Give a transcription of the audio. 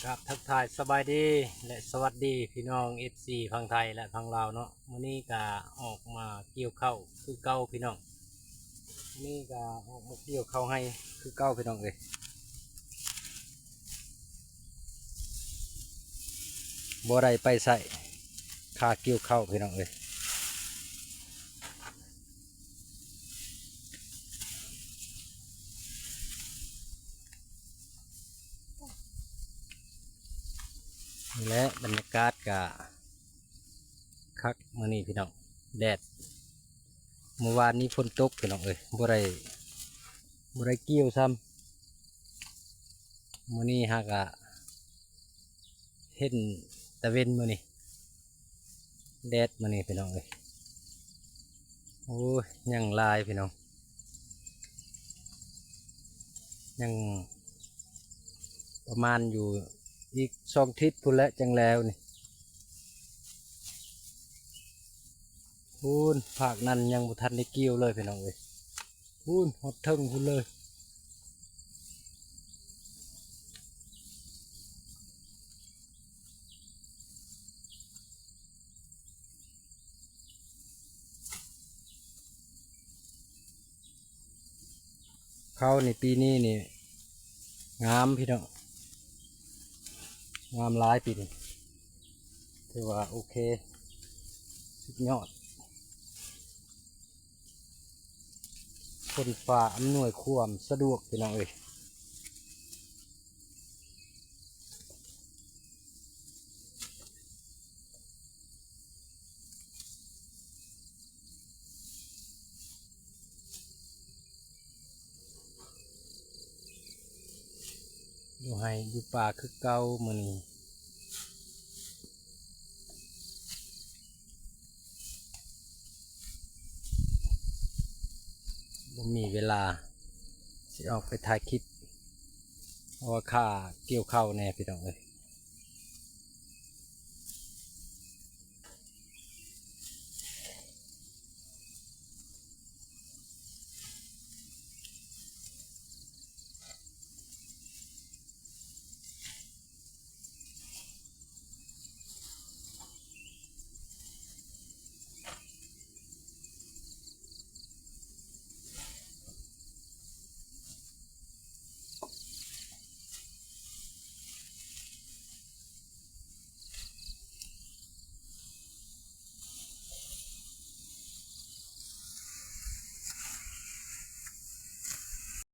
ກາບທັກທາຍສະບາຍດີ ແລະ ສະຫວັດດີພີ່ນ້ອງ ເອັຟຊີ ຝັ່ງໄທ ແລະ ຝັ່ງລາວເນາະ. ມື້ນີ້ກະອອກມາກ່ຽວເຂົ້າຄືເກົ່າພີ່ນ້ອງ, ມື້ນີ້ກະອອກມາກ່ຽວເຂົ້າໄຮ່ຄືເກົ່າພີ່ນ້ອງເອີຍ. ບໍ່ໄດ້ໄປໃສ ຄາກ່ຽວເຂົ້າພີ່ນ້ອງເອີຍ. ນີ້ແຫຼະ ບັນຍາກາດກະຄັກມື້ນີ້ພີ່ນ້ອງ, ແດດ. ມື້ວານນີ້ຝົນຕົກພີ່ນ້ອງເອີຍ, ບໍ່ໄດ້ ບໍ່ໄດ້ກ່ຽວຊ້ຳ. ມື້ນີ້ຫາກະເຫັນຕາເວັນມື້ນີ້ ແດດມື້ນີ້ພີ່ນ້ອງເອີຍ. ໂອ້ຍ ຍັງຫຼາຍພີ່ນ້ອງ, ຍັງປະມານຢູ່ອີກສອງທິດພຸ້ນແຫຼະ ຈັ່ງແລ້ວນີ້. ພຸ້ນ ພາກນັ້ນຍັງບໍ່ທັນໄດ້ກ່ຽວເລີຍພີ່ນ້ອງເອີຍ, ພຸ້ນ ຮອດເທິງພຸ້ນເລີຍ. ເຂົ້ານີ້ປີນີ້ນີ້ງາມພີ່ນ້ອງ, ງາມຫຼາຍປີນີ້, ຖືວ່າໂອເຄ ສຸດຍອດ. ຝົນຟ້າອຳນວຍຄວາມສະດວກພີ່ນ້ອງເອີຍ. ຢູ່ໄຮ່ຢູ່ປ່າຄືເກົ່າມື້ນີ້. ບໍ່ມີເວລາຊິອອກໄປຖ່າຍຄລິບ ເພາະວ່າຄາກ່ຽວເຂົ້າແດ່ພີ່ນ້ອງເອີຍ.